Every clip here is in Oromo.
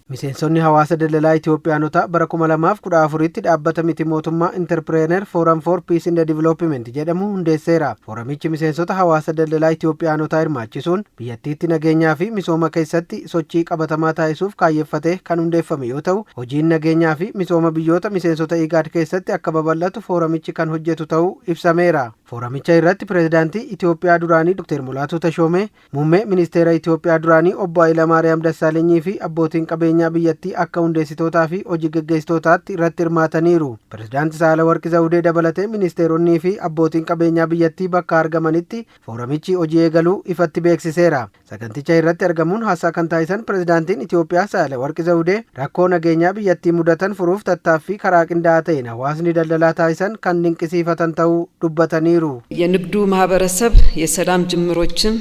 Miseensonni hawaasa daldalaa Itoophiyaanotaa bara 2014tti dhaabbata miti mootummaa Entrepreneur Forum for Peace and Development jedhamu hundeesseera. Fooramichi miseensota hawaasa daldalaa Itoophiyaanotaa hirmaachisuun biyyattiitti nageenyaa fi misooma keessatti sochii qabatamaa taasisuuf kaayyeffatee kan hundeeffame yoo ta'u, hojiin nageenyaa fi misooma biyyoota miseensota IGAD keessatti akka babal'atu fooramichi kan hojjetu ta'uu ibsameera. Fooramicha irratti Pireezidaantii Itoophiyaa duraanii Dr. Mulaatuu Tashoomee, Muummee Ministeera Itoophiyaa duraanii Obbo Hayilamaariyaam Dassaalenyi fi abbootiin qabeenyaa biyyattii akka hundeessitootaa fi hojii geggeessitootaatti irratti hirmaataniiru. Pireezidaanti Sahaalawarqi Zawudee dabalatee ministeeronnii fi abbootiin qabeenyaa biyyattii bakka argamanitti fooramichi hojii eegaluu ifatti beeksiseera. Saganticha irratti argamuun haasaa kan taasisan Pireezidaantiin Itoophiyaa Sahaalawarqi Zawudee, rakkoo nageenyaa biyyattii mudatan furuuf tattaaffii karaa qindaa'aa ta'een hawaasni daldalaa taasisan kan dinqisiifatan ta'uu dubbataniiru. የንግዱ ማህበረሰብ የሰላም ጅምሮችን፣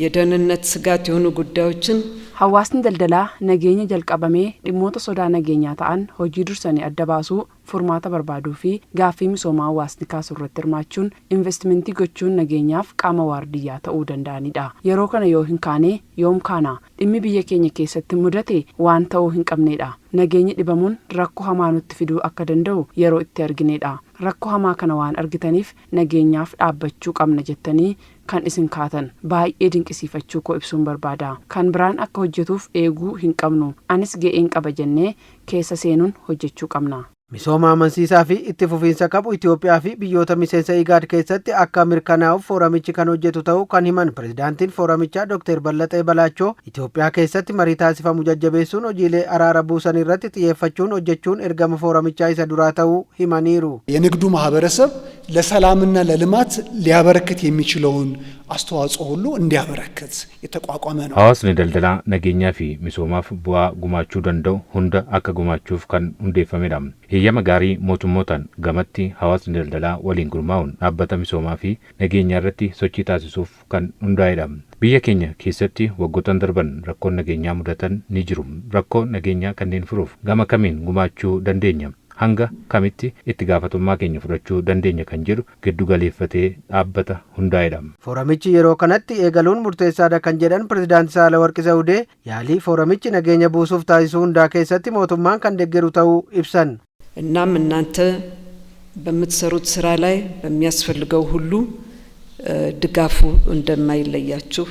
የደህንነት ስጋት የሆኑ ጉዳዮችን Hawaasni daldalaa nageenya jalqabamee dhimmoota sodaa nageenyaa ta'an hojii dursanii adda baasuu, furmaata barbaaduu fi gaaffii misoomaa hawaasni kaasu irratti hirmaachuun investimentii gochuun nageenyaaf qaama waardiyyaa ta'uu danda'anidha. Yeroo kana yoo hin kaane yoom kaana? Dhimmi biyya keenya keessatti mudate waan ta'uu hin qabnedha. Nageenyi dhibamuun rakkoo hamaa nutti fiduu akka danda'u yeroo itti arginedha. Rakkoo hamaa kana waan argitaniif nageenyaaf dhaabbachuu qabna jettanii kan isin kaatan baay'ee dinqisiifachuu koo ibsuun barbaada. Kan biraan akka hojjetuuf eeguu hin qabnu. Anis ga'een qaba jennee keessa seenuun hojjechuu qabna. Misooma amansiisaa fi itti fufiinsa qabu Itoophiyaa fi biyyoota miseensa IGAD keessatti akka mirkanaa'uuf fooramichi kan hojjetu ta'uu kan himan pirezidaantiin fooramichaa Dr. Ballaxee Balaachoo, Itoophiyaa keessatti marii taasifamu jajjabeessuun hojiilee araara buusan irratti xiyyeeffachuun hojjechuun ergama fooramichaa isa duraa ta'uu himaniiru. የንግዱ ማህበረሰብ ለሰላምና ለልማት ሊያበረክት የሚችለውን አስተዋጽኦ ሁሉ እንዲያበረክት የተቋቋመ ነው። Hawaasni daldalaa nageenyaa fi misoomaaf bu'aa gumaachuu danda'u hunda akka gumaachuuf kan hundeeffamedha. Heeyyama gaarii mootummootaan gamatti hawaasni daldalaa waliin gurmaa'uun dhaabbata misoomaa fi nageenyaa irratti sochii taasisuuf kan hundaa'edha. Biyya keenya keessatti waggoottan darban rakkoon nageenyaa mudatan ni jiru. Rakkoo nageenyaa kanneen furuuf gama kamiin gumaachuu dandeenya? Hanga kamitti itti gaafatamummaa keenya fudhachuu dandeenya kan jedhu giddu galeeffatee dhaabbata hundaa'edha. Fooramichi yeroo kanatti eegaluun murteessaadha kan jedhan Pirezidaanti Sahaalawarqi Zawudee, yaalii fooramichi nageenya buusuuf taasisuu hundaa keessatti mootummaan kan deeggaru ta'uu ibsan. እናም እናንተ በምትሰሩት ስራ ላይ በሚያስፈልገው ሁሉ ድጋፉ እንደማይለያችሁ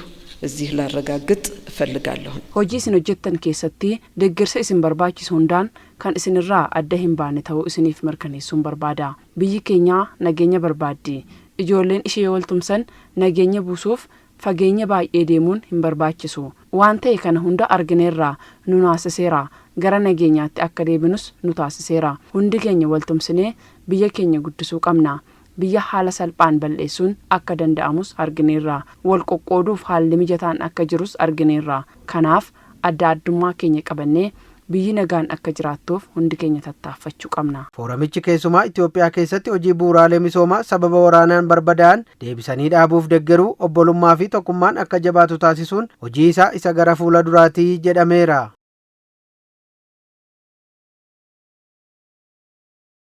እዚህ ላረጋግጥ እፈልጋለሁ። Hojii isin hojjettan keessatti deeggarsa isin barbaachisu hundaan kan isinirraa adda hin baane ta'uu isiniif mirkaneessuun barbaada. Biyyi keenya nageenya barbaaddi. Ijoolleen ishee waltumsan nageenya buusuuf fageenya baay'ee deemuun hin barbaachisu. Waan ta'e kana hunda argineerra, nu naasiseera. Gara nageenyaatti akka deebinus nu taasiseera. Hundi keenya waltumsinee biyya keenya guddisuu qabna. Biyya haala salphaan balleessuun akka danda'amus argineerra. Wal qoqqooduuf haalli mijataan akka jirus argineerra. Kanaaf adda addummaa keenya qabannee biyyi nagaan akka jiraattuuf hundi keenya tattaaffachuu qabna. Fooramichi keessumaa Itoophiyaa keessatti hojii bu'uuraalee misoomaa sababa waraanaan barbadaa'an deebisanii dhaabuuf deeggaruu, obbolummaa fi tokkummaan akka jabaatu taasisuun hojii isaa isa gara fuula duraatii jedhameera.